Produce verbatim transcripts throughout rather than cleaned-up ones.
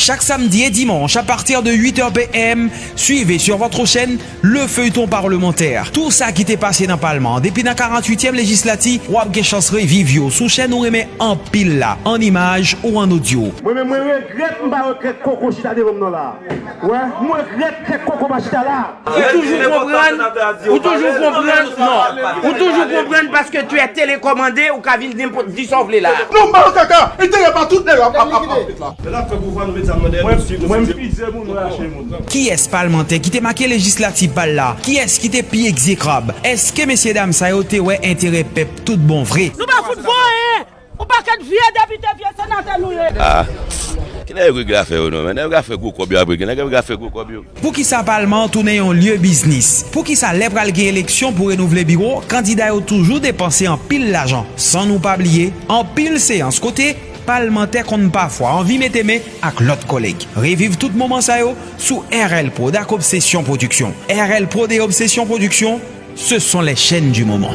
Chaque samedi et dimanche à partir de huit heures P M, suivez sur votre chaîne le feuilleton parlementaire. Tout sa ki te pase nan palman an, depi nan karanntuityèm lejislati, w ap gen chans reviv yo sou chèn ou renmen anpil la, an imaj ou an odyo. Mwen menm, mwen regrèt, m pa regrèt koko chita devan m nan la. Wè, mwen regrèt kèk koko pa chita la. Ou toujou konprann, ou toujou konprann, non. Ou toujou konprann paske tu es télécommandé, ou ka vin nenpòt di sa w vle la. Non, m pa nan kaka, enterè pa tout nèg ap, ap, ap, ap met la. Lè n ap fè pouvwa, nou met zam nan dèyè nou, nou swiv, nou swiv. Mwen m fize moun, mwen rache moun. Kiyès palmantè ki te make lejislati pa l la? Kiyès ki te pi egzekrab? Èske mesyedam sa yo te wè enterè pèp tout bon vre? Nou pa fout vo anyen! Yon pakèt vye depite, vye senatè nou ye. Ah. Ki nèg yo regle afè yo non, men nèg yo ka fè gwo kòb yo apre, ki nèg yo ka fè gwo kòb yo. Poukisa palman an tounen yon lye biznis? Poukisa lè pral gen eleksyon pou renouvle biwo, kandida yo toujou depanse anpil lajan? San nou pa bliye, anpil seyans kote palmantè konn pafwa anvi mete men ak lòt kòlèg. Reviv tout moman sa yo sou R L Prod ak Obsession Production. R L Prod et Obsession Production, ce sont les chaînes du moment.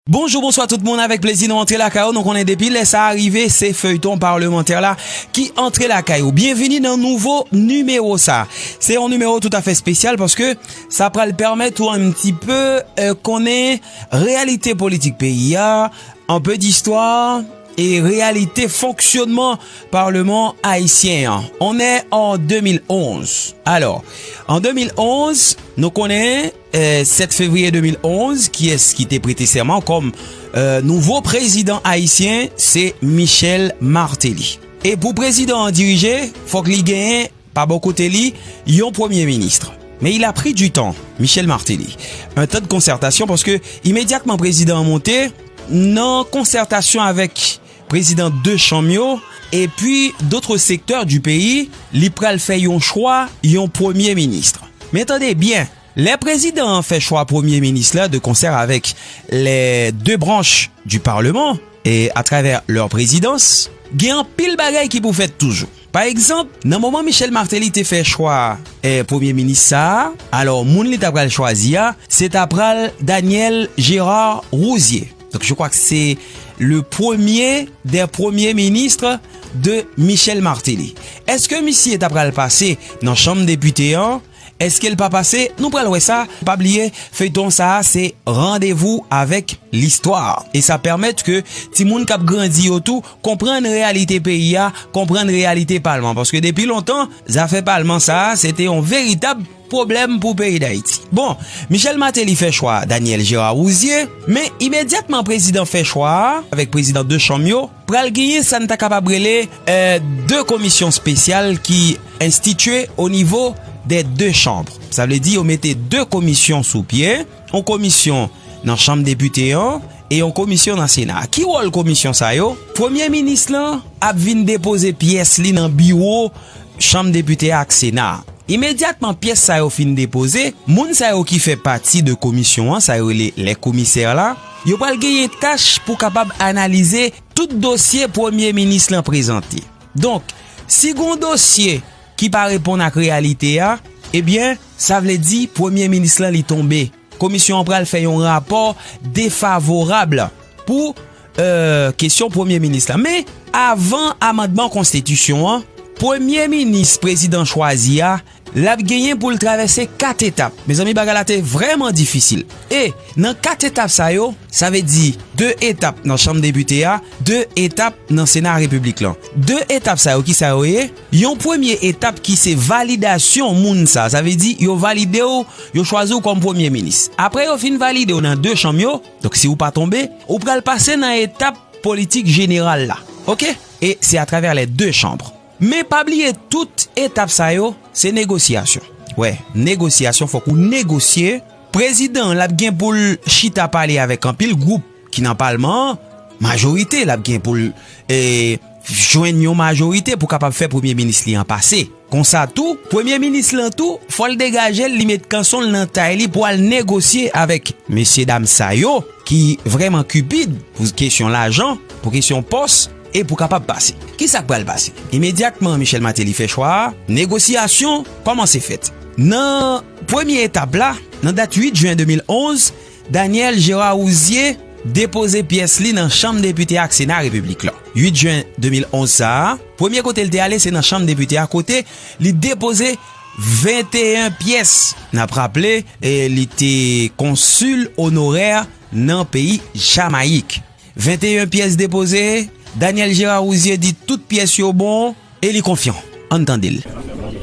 Bonjou, bonswa tout moun, avèk plezi nou antre lakay ou. Nou konnen depi lè sa a rive, se feyton palmantè la ki antre lakay ou. Byenvini nan nouvo nimewo sa. Se yon nimewo toutafè espesyal paske sa pral pèmèt ou un petit peu, euh, konnen reyalite politik peyi a, un peu d'histoire et réalité fonctionnement Parlement haïtien an. On est en deux mille onze. Alors, en deux mille onze, nou konnen, euh, sept février deux mille onze, kiyès ki te prete sèman kòm, euh, nouvo prezidan ayisyen, se Michel Martelly. E pou prezidan an dirije, fòk li genyen pa bò kote li, yon premye minis. Men il a pris du temps, Michel Martelly. Un temps de concertation, paske imedyatman prezidan an monte, nan konsètasyon avèk prezidan de chanm yo, epi d'autres secteurs du pays, li pral fè yon chwa, yon premye minis. Men tande byen, lè prezidan an fè chwa premye minis la de concert avec les deux branches du Parlement, et à travers leur présidence, gen anpil bagay ki pou fèt toujou. Pa egzanp, nan moman Michel Martelly te fè chwa, eh, premye minis sa a, alò moun li ta pral chwazi a, se ta pral Daniel Gérard Rouzier. Donc, je crois que c'est le premier des premiers ministres de Michel Martelly. Èske misye ta pral pase nan chanm depite an? Èske l pa pase? Nou pral wè sa. Pa bliye, feyton sa a se Rendez-vous avec l'histoire. E sa pèmèt ke timoun k ap grandi yo tou konprann reyalite peyi a, konprann reyalite palman. Paske depi lontan, zafè palman sa a, se te yon veritab pwoblèm pou peyi Dayiti. Bon, Michel Martelly fè chwa Daniel Gérard Rouzier, men imedyatman prezidan fè chwa a, avèk prezidan de chanm yo, pral genyen sa n ta kapab rele, euh, de komisyon espesyal ki enstitye o nivo dè de chanm. Sa vle di yo mete de komisyon sou pye, yon komisyon nan chanm depite an e yon komisyon nan Sena. Ki wòl komisyon sa yo? Premye minis lan ap vin depoze pyès li nan biwo chanm depite ak Sena. Imedyatman pyès sa yo fin depoze, moun sa yo ki fè pati de komisyon an, sa yo rele les commissaires la, yo pral genyen tach pou kapab analize tout dosye premye minis lan prezante. Donk, si gon dosye ki pa reponn ak reyalite a, ebyen, sa vle di premye minis lan li tonbe. Komisyon an pral fè yon rapò defavorab pou, euh, kesyon premye minis la. Men, avan amandman konstitisyon an, premye minis prezidan chwazi a, l ap genyen pou l travèse kat etap. Mezanmi, bagay la te vrèman difisil. E nan kat etap sa yo, sa vle di de etap nan chanm depite a, de etap nan Sena Repiblik lan. De etap sa yo, ki sa yo ye? Yon premye etap ki se validasyon moun sa. Sa vle di yo valide w, yo chwazi w kòm premye minis. Apre yo fin valide w nan de chanm yo, donk si w pa tonbe, ou pral pase nan etap politik jeneral la. Oke? E se atravè les deux chambres. Men pa bliye tout etap sa yo, se negosyasyon. Wè, negosyasyon, fòk ou negosye. Prezidan an, l ap gen pou l chita pale avèk anpil gwoup ki nan palman an, majorite, l ap gen pou l, eh, jwenn yon majorite pou kapab fè premye minis li an pase. Konsa tou, premye minis lan tou, fò l degaje l, li met kanson l nan tay li pou al negosye avèk mesye dam sa yo ki vrèman kipid pou kesyon lajan, pou kesyon pòs, e pou kapab pase. Ki sa k pral pase? Imedyatman Michel Martelly fè chwa a, negosyasyon kòmanse fèt. Nan premye etap la, nan dat uit jen de mil onz, Daniel Gérard Rouzier depoze pyès li nan Chanm Depite ak Sena Repiblik lan. uit jen de mil onz sa a, premye kote l te ale se nan Chanm Depite a, kote li depoze venteyen pyès. N ap raple, e, li te konsil onorè nan peyi Jamayik. Venteyen pyès depoze, Daniel Gérard Rouzier di tout pyès yo bon e li konfyan. Ann tande l.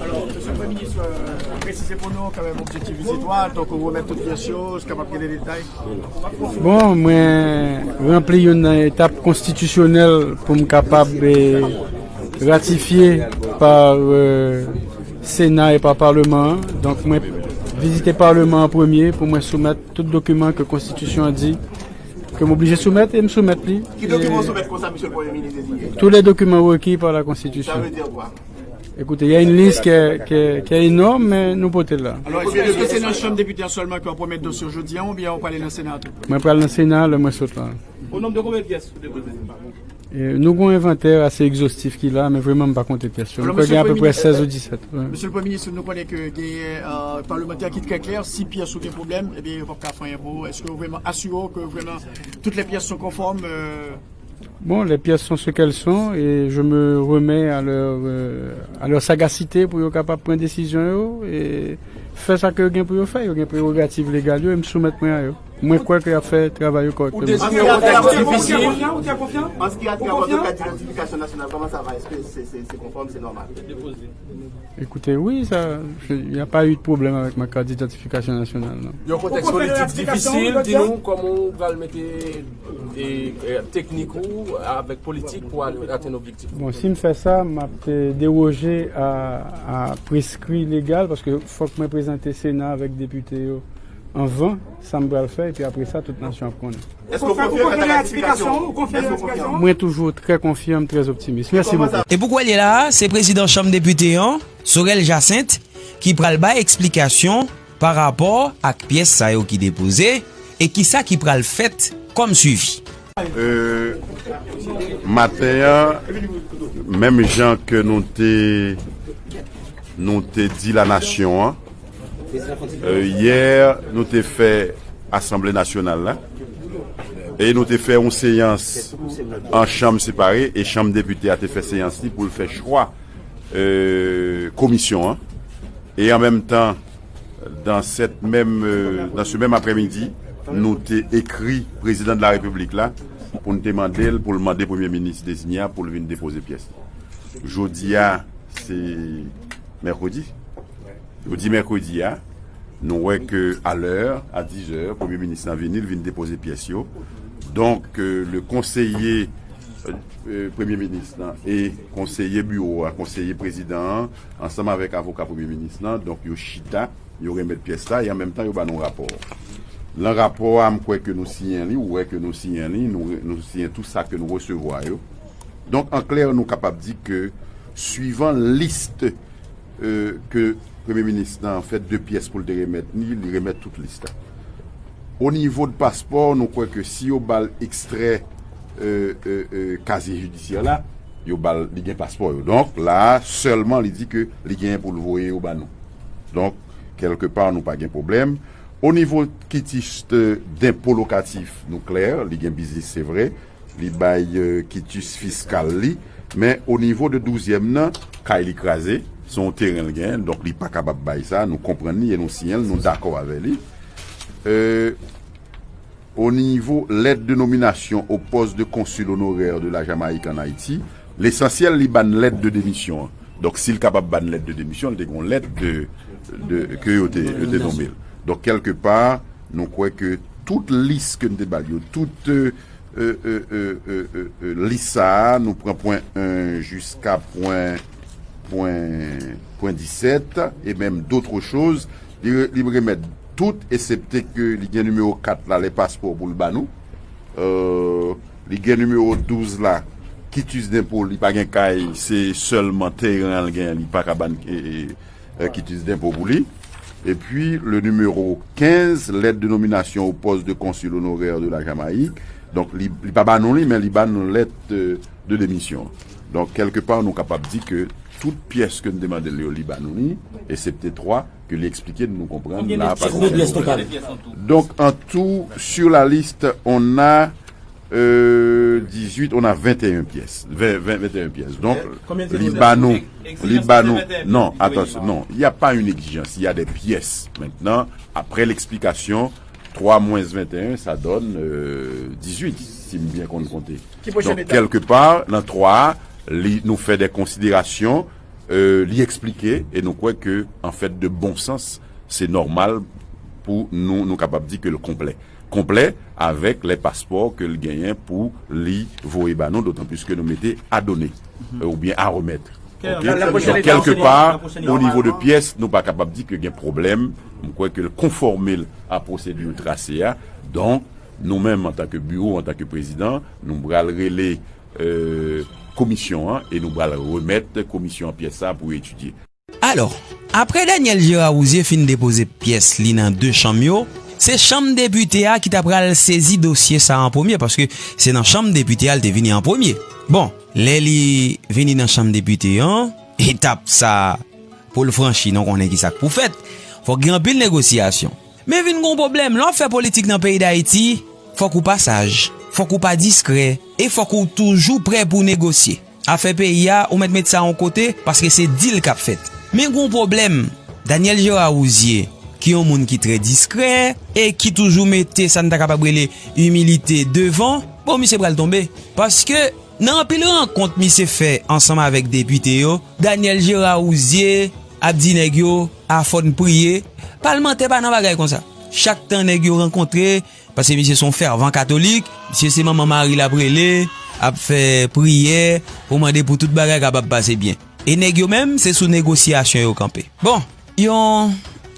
Alò, Mesye Premye Minis, euh, presize pou nou kanmenm objektif vizit ou a, donk ou remèt tout pyès yo, ou kapab gen de detay? Bon, mwen ranpli youn nan etap konstitisyonèl pou m kapab, eh, ratifye pa, eh, Sena e pa Palman an. Donk, mwen vizite Palman an premye pou mwen soumèt tout dokiman ke konstitisyon an di ke m oblije soumèt e m soumèt li. Ki dokiman w soumèt konsa, Mesye le Premye Minis dezinye? Tous les documents requis par la Constitution. Sa vle di kwa? Écoutez, il y a une liste qui est, qui est, qui est énorme, men nou pote l la. Alò, èske, èske se nan Chanm Depite an sèlman ke w ap remèt dosye w jodi a, oubyen w prale nan Sena a tou? Mwen pral nan Sena lè mwen sot la. O nonb de konbyen pyès ou depoze? E, nou gen yon envantè ase egzostif ki la, men vrèman m pa konte pyès yo. Alò, m kwè gen apeprè sèz ou disèt. Wi. Mesye le Premye Minis, nou konnen ke genyen, euh, palmantè ki trè klè, si pyès ou gen pwoblèm, ebyen, yo p ap ka fè anyen pou ou. Èske w vrèman asire w ke vrèman tout les pièces sont conformes, euh, Bon, les pièces sont ce qu'elles sont et je me remets à leur, euh, à leur sagacité pou yo kapab pran desizyon yo e fè sa ke yo gen pou yo fè. Yo gen prerogativ legal yo e m soumèt mwen a yo. Mwen kwè ke y ap fè travay yo kòrèkteman. Ou deziyen yon kontèks difisil. An ce qui a trait à votre carte d'identification nationale, comment ça va? Est-ce que c'est, c'est, c'est conforme, c'est normal? Écoutez, oui, ça, je, il n'y a pas eu de problème avec ma carte d'identification nationale, non. Yon kontèks politik difisil, di nou kòman w pral mete, e, e, teknik ou avèk politik pou al atenn objektif ou? Bon, si m fè sa, m ap, e, dewoje a, a preskri legal, paske fòk mwen prezante Sena avèk depite yo anvan sa m pral fè, epi apre sa, tout nasyon ap konnen. Èske w konfyan kanta ratifikasyon? Ou konfyan ratifikasyon? Mwen toujou trè konfyan, m trè optimis. Mèsi bokou. E pou kwè l ye la a, se prezidan Chanm Depite an, Sorel Jacinthe, ki pral bay eksplikasyon pa rapò ak pyès sa yo ki depoze e kisa ki pral fèt kòm swivi. Euh, maten an, menm jan ke nou te, nou te di la nasyon an, euh, yè, nou te fè Asanble Nasyonal la, e nou te fè yon seyans an chanm separe, e Chanm Depite a te fè seyans li pou l fè chwa, euh, komisyon an. E an menm tan, dans cette même, euh, dans ce même après-midi, nou te ekri prezidan de la repiblik la pou n te mande l, pou l mande premye minis dezinye a pou l vin depoze pyès li. Jodi a, se mèkredi. Jodi mèkredi a, nou wè ke a lè, a dizè, premye minis lan vini, l vin depoze pyès yo. Donk, euh, le konseye, euh, euh, premye minis lan e konseye biwo a, konseye prezidan an, ansanm avèk avoka premye minis lan, donk yo chita, yo remèt pyès la, e an menm tan yo ba nou rapò. Nan rapò a, m kwè ke nou siyen li, ou wè ke nou siyen li, nou, nou siyen tou sa ke nou resevwa yo. Donk, an klè, nou kapab di ke, swivan lis, euh, ke premye minis lan fè de pyès pou l te remèt li, li remèt tout lis la. O nivo de paspò, nou kwè ke si yo ba l ekstrè, euh, euh, euh, kazye jidisyè la, yo ba l, li gen paspò yo. Donk, la a, sèlman li di ke li genyen pou l voye yo ba nou. Donk, kèlke pa, nou pa gen pwoblèm. O nivo kitis, euh, denpo lokatif, nou klè, li gen biznis, se vre. Li bay, euh, kitis fiskal li. Men o nivo de douzyèm nan, kay li kraze, se yon teren l genyen, donk li pa kapab bay sa, nou konprann li e nou siyen l, nou dakò avè li. Euh, au niveau lettre de nomination au poste de consul honoraire de la Jamaïque en Haïti, lesansyèl li ba n lèt de demisyon an. Donk, si l kapab ba n lèt de demisyon, l te gen yon lèt de, de, ke yo te, yo te nonmen l. Donk, kèlke pa, nou kwè ke tout lis ke n te ba l yo, tout, euh, euh, euh, euh, euh, euh, euh, lis sa a, nou pran pwen en jiska pwen, pwen, pwen disèt, e menm dòt choz, li, li remèt tout, eksepte ke li gen nimewo kat la, lè paspò pou l ba nou. Euh, li gen nimewo douz la, kitis denpo, li pa gen kay, se sèlman teren an l gen, li pa ka ba n, e, e, euh, kitis denpo pou li. Epi, le numéro quinze, lettre de nomination au poste de consul honoraire de la Jamaïque. Donk, li, li pa ba nou li, men li ba nou lèt, euh, de demisyon. Donk, kèlke pa, nou kapab di ke tout pyès ke n te mande l yo, li ba nou li, eksepte twa ke li eksplike n, nou konprann, la a pa konprann. Donk, en tout, sur la liste, on a euh, dix-huit, on a vingt et un pièces. Vingt, vingt, vingt et un pièces. Donc, li ba nou, li ba nou, non, attention, non, il n'y a pas une exigence, il y a des pièces. Maintenant, après l'explication, trois moins vingt et un, ça donne, euh, dix-huit, si m byen konn konte. Donk, kèlke pa, nan twa a, li, nou fè de konsiderasyon, euh, li eksplike, e nou kwè ke, an fèt, de bon sans, se nòmal pou nou, nou kapab di ke l konplè. Konplè avèk lè paspò ke l genyen pou li voye ba nou, dotan plis ke nou mete à donner, euh, oubyen à remettre. Ok? Donk, kèlke pa, o nivo de pyès, nou pa kapab di ke gen pwoblèm. M kwè ke l konfòme l a pwosedi trase a. Donk, nou menm, antanke biwo, antanke prezidan, nou pral rele, euh, komisyon an e nou pral remèt komisyon an pyès sa a pou etidye. Alò, apre Daniel Gérard Rouzier fin depoze pyès li nan de chanm yo, se chanm depite a ki ta pral sezi dosye sa a an premye, paske se nan chanm depite a l te vini an premye. Bon, lè li vini nan chanm depite an, etap sa a, pou l franchi, nou konnen ki sa k pou fèt. Fòk gen anpil negosyasyon. Men vin gon pwoblèm, lè w ap fè politik nan peyi Dayiti, fòk ou pa saj, fòk ou pa diskrè, e fòk ou toujou prè pou negosye. Afè peyi a, ou mèt met sa yon kote, paske se deal k ap fèt. Men gon pwoblèm, Daniel Gérard Rouzier, ki yon moun ki trè diskrè, e ki toujou mete sa n ta kapab rele imilite devan, bon, misye pral tonbe. Paske, nan anpil rankont misye fè ansanm avèk depite yo, Daniel Gérard Rouzier ap di nèg yo, a fò n priye. Palmantè pa nan bagay konsa. Chak tan nèg yo rankontre, paske misye se yon fèvan katolik, misye se Manman Mari l ap rele, ap fè priyè pou mande pou tout bagay kapab pase byen. E nèg yo menm, se sou negosyasyon yo kanpe. Bon, yon,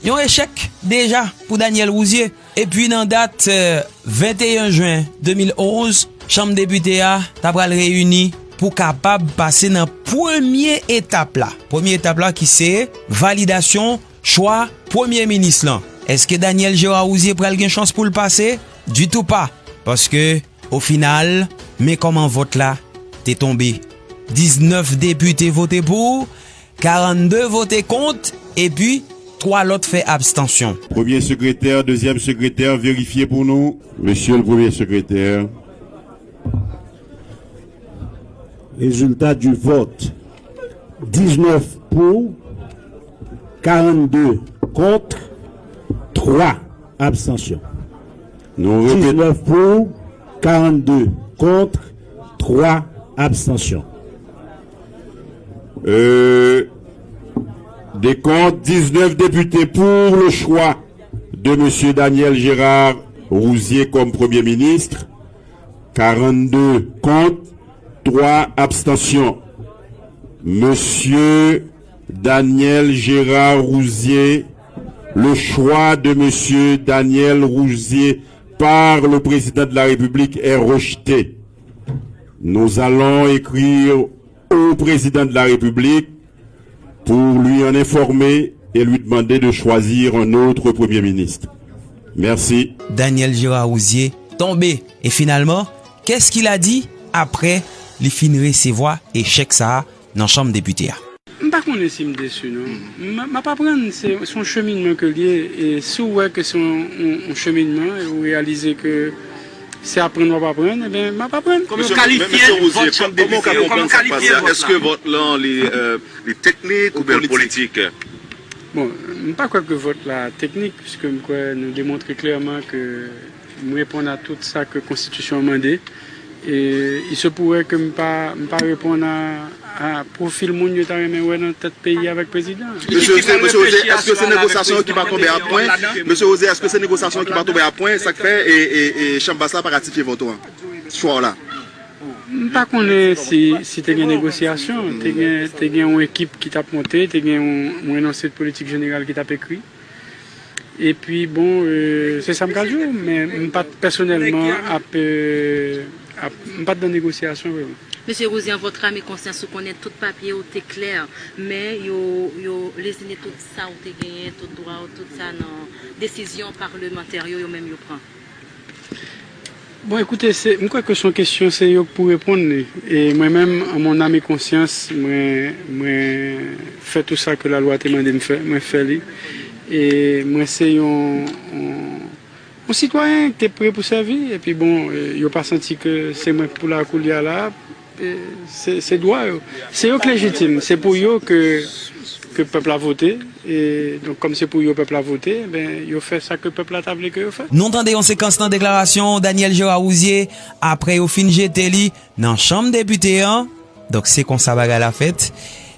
yon echèk deja pou Daniel Rouzier. Epi nan dat, euh, venteyen jen de mil onz, chanm depite a ta pral reyini pou kapab pase nan premye etap la. Premye etap la ki se validasyon chwa premye minis lan. Èske Daniel Gérard Rouzier pral gen chans pou l pase? Ditou pa. Paske, o final, men kòman vòt la te tonbe. Diznèf depite vote pou, karannde vote kont, epi twa lòt fè abstansyon. Premye sekretè, dezyèm sekretè, verifye pou nou. Mesye le premye sekretè. Résultat du vote, diznèf pou, karannde kont, twa abstansyon. Nou repete. Diznèf pou, karannde kont, twa abstansyon. Euh, décompte, dix-neuf députés pour le choix de Monsieur Daniel Gérard Rouzier comme Premier ministre, quarante-deux contre, trois abstentions. Monsieur Daniel Gérard Rouzier, le choix de Monsieur Daniel Rouzier par le président de la République est rejeté. Nous allons écrire au président de la République pour lui en informer et lui demander de choisir un autre Premier ministre. Merci. Daniel Gérard Rouzier tonbe. E finalman, qu'est-ce qu'il a dit après li fin resevwa echèk sa a nan chanm depite a? M pa konnen si m desi non. M, m ap aprann, se, se yon cheminman ke l ye, e si w wè ke se yon, yon, yon cheminman, e w reyalize ke se aprann w ap aprann, ebyen, m ap aprann. Kòman w kalifye vòt chanm depite yo? Kòman w kalifye vòt la? Èske vòt lan li, euh, li teknik oubyen l politik? Bon, m pa kwè ke vòt la teknik, puiske m kwè nou demontre klèman ke m reponn a tout sa ke konstitisyon an mande. E il se pourrait ke m pa, m pa reponn a, a pwofil moun yo ta renmen wè nan tèt peyi avèk prezidan. Mesye Rouzier, èske se negosyasyon ki pa tonbe a pwen? Mesye Rouzier, èske se negosyasyon ki pa tonbe a pwen, sa k fè e, e, e chanm bas la pa ratifye vòt ou an? Chwa w la. M pa konnen si, si te gen negosyasyon, te gen, te gen yon ekip ki t ap monte, te gen yon, yon enonse de politik jeneral ki t ap ekri. Epi, bon, euh, se sa m ka di w, men m pa t pèsonèlman ap, euh, ap, m pa t nan negosyasyon vrèman. Mesye Rouzier, an votre âme et conscience, ou konnen tout papye ou te klè, men yo, yo lezine tout sa ou te genyen, tout dwa ou, tout sa nan desizyon palmantè yo, yo menm yo pran. Bon, ekoute, se, m kwè ke se yon kesyon, se yo k pou reponn li. E mwen menm, an mon âme et conscience, mwen, mwen fè tout sa ke lalwa te mande m fè, mwen fè li. E mwen se yon, yon, Yon sitwayen ki te pre pou sèvi, epi bon, eh, yo pa santi ke se mwen k pou la koulye a la, eh, se, se dwa yo. Se yo k lejitim, se pou yo ke, ke pèp la vote. E donk, kòm se pou yo pèp la vote, ben, yo fè sa ke pèp la ta vle ke yo fè. Nou tande yon sekans nan deklarasyon Daniel Gérard Rouzier apre yo fin jete li nan chanm depite an. Donk, se konsa bagay la fèt.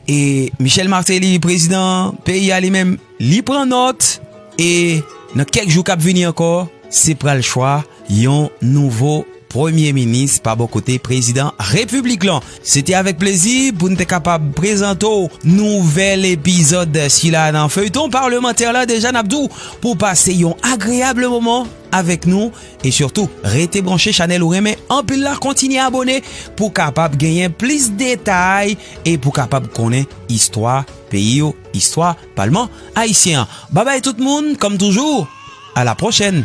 E Michel Martelly, prezidan peyi a li menm, li pran nòt. E nan kèk jou k ap vini ankò, se pral chwa yon nouvo premye minis pa bò kote prezidan repiblik lan. Se te avèk plezi pou n te kapab prezante w nouvèl epizòd sila nan feyton palmantè la. Deja, n ap di w pou w pase yon agreyab moman avèk nou. E sitou, rete branche chanèl ou renmen anpil la, kontinye abone pou w kapab genyen plis detay e pou w kapab konnen istwa peyi w, istwa palman ayisyen an. Babay tout moun, kòm toujou, a la pwochèn.